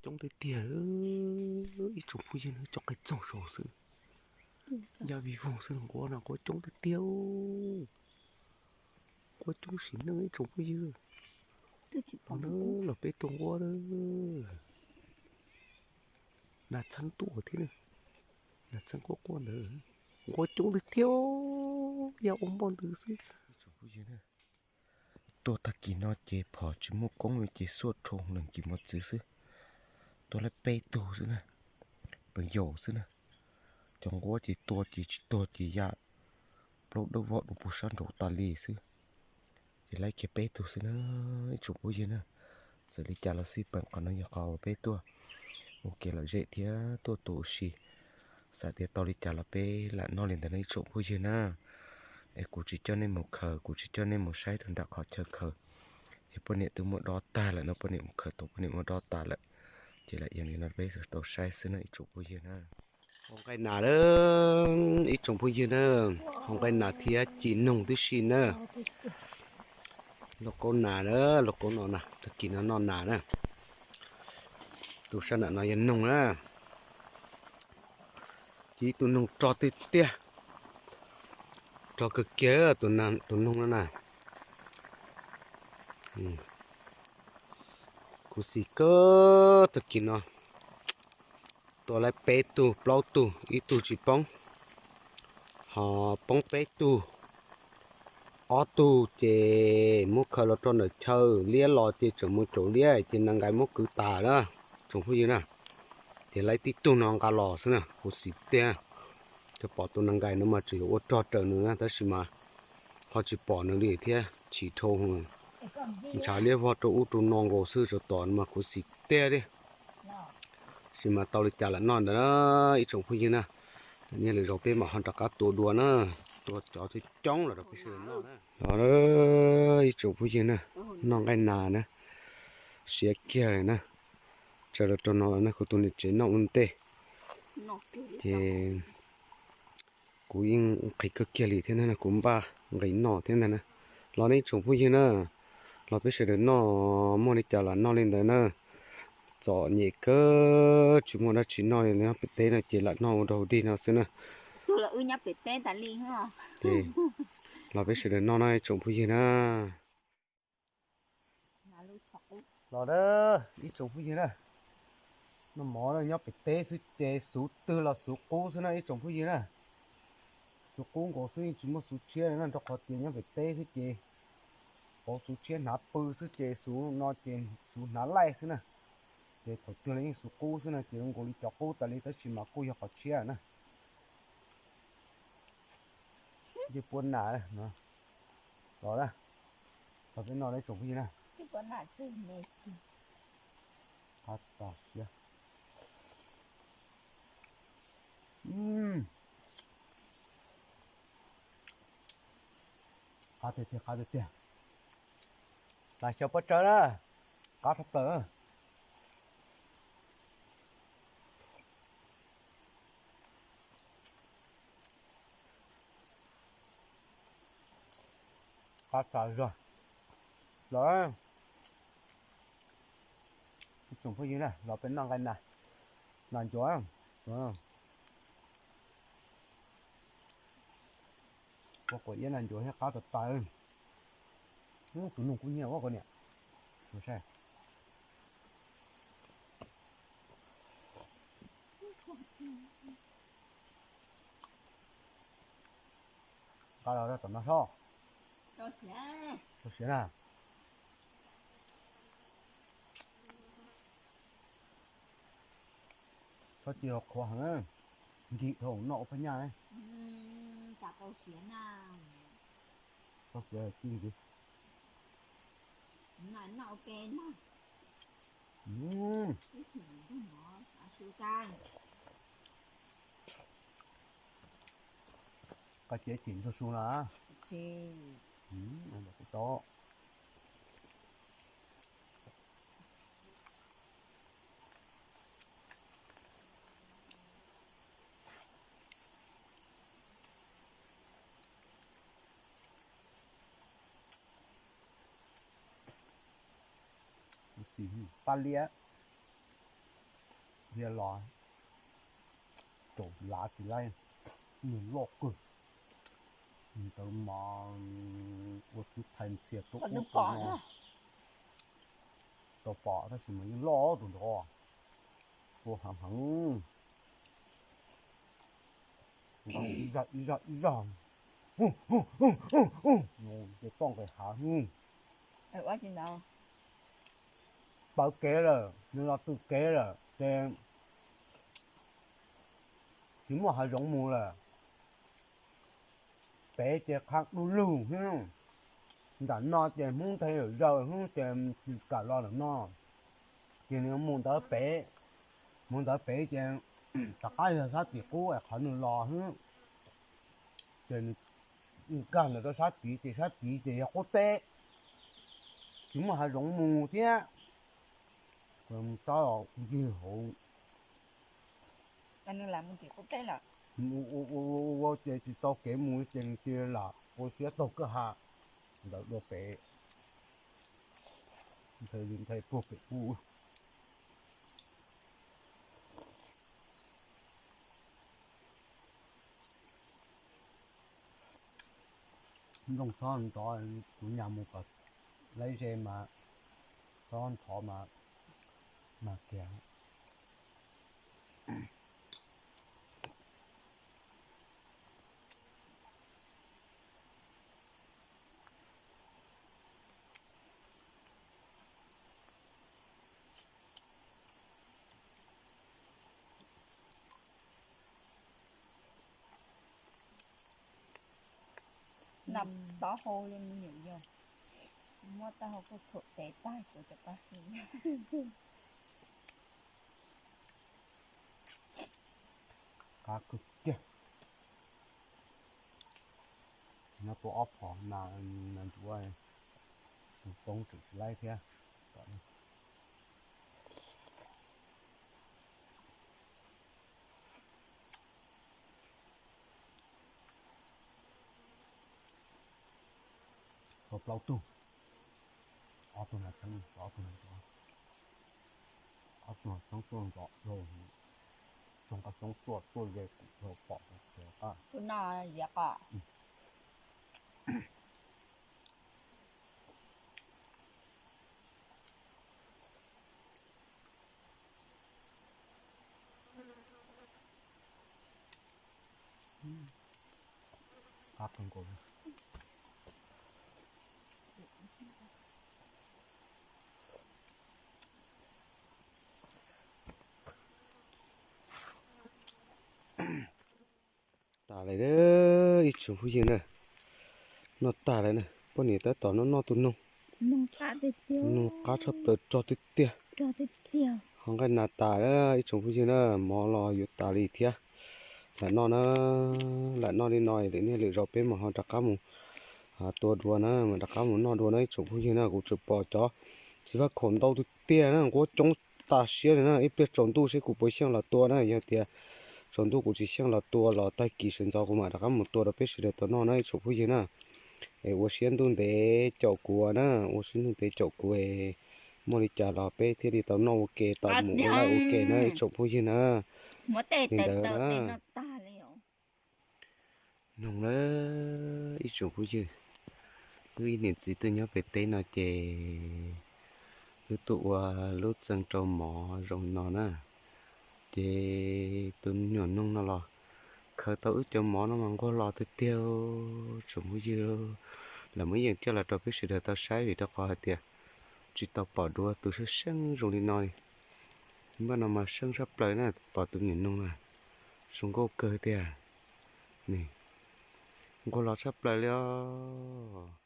Coob tiag tiag, ib tsoom phooj ywg na, cov qaib txoog saud xwb. Ya vij voog xwb, nquab no nquab coob tiag tiag. Nquab coob sim neej ib tsoom phooj ywg. Los na, los peb tuaj nquab na. Nas txheeb tuaj thiab na, nas txheeb quaj quaj ntawd. Nquab coob tiag tiag, ya ua npoj ntws xwb. Tuaj tag kis no ces phom tsis muaj koob li ces xuaj rho lees kis mos txwv xwb. Tuaj laib peb tug xwb na, peev yaum xwb na. Cov nquab ces tua ces tsis tuag ces ya plaub dawb vog dua puag sab nraud tas li xwb. Ces laib kiag peb tug xwb na, ib tsoom phooj ywg na. Txawm li cas los xij peem qhov no yog qhov uas peb tuaj ua kev lom zem thiab tuaj tua ua si. Xav tias tau li cas los peb lam noj li ntawd na ib tsoom phooj ywg na. Es kuv tsis coj nej mus khaws, kuv tsis coj nej mus saib rau nram qhov chaw khaws. Ces poj niam twb muab dob tag lawm no, poj niam mus khaws tau poj niam muab dob tas lawm. Ces lam yog li no peb tau saib xwb na ib tsoom phooj ywg na. Hau nqaij nas na, ib tsoom phooj ywg na, hau nqaij nas thiab ci noog tib si na. Lauj kaub nas na, lauj kaub no na, tag kis no noj nas na. Tus sab nram no yog noog na. Ci ib tug noog rog tiag tiag, rog kawg kiag tus noog no na. Khuv xim kawg tag kis no. Tua laib peb tug plaub tug ib tug tsis poob, ho poob peb tug, ob tug ces muab khaws los rau ntawm chaw liab los ces tseem mus caum liab ces nees nkais muab kwv tas na, tsoom phooj ywg na. Ces laib tib tug no nqa los xwb na, khuv xim tiag. Cov pom tus nees nkais no mas tseem yuav ua rog raws nws na tab sis mas ho tsis pom nws li thiab chim dhau, ntshav liab vog rau ub rau no nkaus xwb, tsuas tom mas khuv xim tiag li. Tab sis mas tau li cas lam noj ntawd na ib tsoom phooj ywg na. Nyiaj lwm zaus peb mam ho rov qab tua dua na, tua cov coob coob los rau peb sawv daws noj na. Los ib tsoom phooj ywg na, noj nqaij nas na, siav kiag lawm na. Tsaws los rau no na, kuv tus niam tsev noj ua ntej. Ces kuv yeej nqhis kawg kiag li thiab na, kuv npaj nqis noj thiab ntag na. Los nej ib tsoom phooj ywg na, los peb sawv daws noj, muaj li cas lam noj li ntawd na. Txom nyem kawg tsis muaj dab tsi noj li, nyob pem teb no ces lam noj ua dog dig no xwb na. Ces los peb sawv daws noj na ib tsoom phooj ywg na. Los na ib tsoom phooj ywg na, noj mov nyob pem teb xwb ces xuv twg los xuv qub xwb na ib tsoom phooj ywg na. Xuv qub nkaus xwb yeej tsis muaj xuv tshiab li na, rau qhov tias nyob pem teb xwb ces pauv xuv tshiab hnav pw xwb ces xuv no ces xuv hnav laij xwb na. Ces thaum twg los yeej xuv qub xwb no ces zoo nkaus li cov qub tas li tab sis mas kuj yog qhov tshiab na. Ncej puab nas no los na, los peb noj na ib tsoom phooj ywg na. Qab tas siab. Qab tiag tiag, qab tiag tiag. Nas xyaw pob tsawb na, qab tshaj plaws. Qab tas zog. Los ib tsoom phooj ywg na, los peb noj nqaij nas, nas ncuav. Ua quav iab nas ncuav thiab qab tas tas. Tus noog kuj nyiam ua koj niam. Saib. Nqa los rau tom no sob. Txhob siav na. Txhob cia qhuav heev, nkim dhau noj ua phaj nyaj. Txhob siav ci ntxiv. Koj cia chim ntsuag su na. Kuv tau. Paj liab. Cia los caum lav tsis laib, nws loj kawg. Ntawd mas ua txwv thais ntxhias tuaj ub tau no. Tau pom tab sis mas yeej loj tus nrov, tua heev heev. Ib zaj ib zaj ib zaj, ces toj nqes hav. Pawv kev lawm, nws los tw kev lawm ces tsis muaj hav zoov mus lawm. Pem ces qhov du lug xwb, nram no ces Hmoob nthe zawm xwb ces tsis kam los ntawm no. Ces nws mus ntawd pem, mus ntawd pem ces rov qab yog sab tim qub es qhov nws los xwb. Ces nws nkag ntawm rau sab tid ces sab tid ces yog qub teb, tsis muaj hav zoov mus thiab. Tab ncig hauv ua ces tsis tau kev mus ces nws cia li lam ua siab taug kwj ha ntawd dua pem, nthe li nthe puag pem ub. Nplooj txhob ntxov, kuv nyas mus kom laib ze mas txhob ntxov mas mag kiag. Noj taub hau li me nyuam yaus, muab taub hau kuj txhuam tes tag kuv cov paj hwm. Qab kawg kiag. Nyob tua ob phom mas nas ntsuav tus poob tseem tsis laib thiab. Tau plaub tug, ob tug nas txheeb, ob tug nas ntsuav, ob tug nas txheeb tuaj ntxov dhau, tsoog qab txoob tuaj tuaj ze kuv dhau pom qab. Qab kawg nkaus li. Tas lawm ib tsoom phooj ywg na, noj tag lawm na, poj niam tab tom noj noj tus noog, noog qab tshaj plaws rog tiag tiag. Ho nqaij nas tas ib tsoom phooj ywg na, mov los yuav tas li thiab. Lam noj na, lam noj li no lwm niaj lwm zaus peb mam ho rov qab mus tua dua na, mam rov qab mus noj dua na ib tsoom phooj ywg na. Kuv tseem pom cov txiv vaj khaum ntau tiag tiag na, nquab coob tas siab li na. Ib pliag tsaus ntuj seb kuv puas xyeej los tua na, yog tias tsaus ntuj kuv tsis xyeej los tua los tag kis sawv ntxov kuv mam rov qab mus tua rau peb sawv daws tau noj na ib tsoom phooj ywg na. Es ua siab ntuj ntev caum kuv na, ua siab ntuj ntev caum kuv, muaj li cas los peb thiaj li tau noj ua ke tau mus ua laij ua ke na ib tsoom phooj ywg na. Li ntawd na. Noog lawm ib tsoom phooj ywg, wb ib niam txiv tuaj nyob pem teb no ces wb tuaj ua lub txee rau mov zoo no na. Ces tus me nyuam noog no los khaws tau wb cov mov no mas nquag los tiag tiag tsoom phooj ywg. Lawv muab yeem coj los rau peb sawv daws tau saib vim rau qhov hais tias tsis tau pom dua tus seej seej zoo li no li. Npaj no mas seej tshaj plaws na, pom tus me nyuam noog na, zoo nkauj kawg tiag. Nquag los tshaj plaws li os.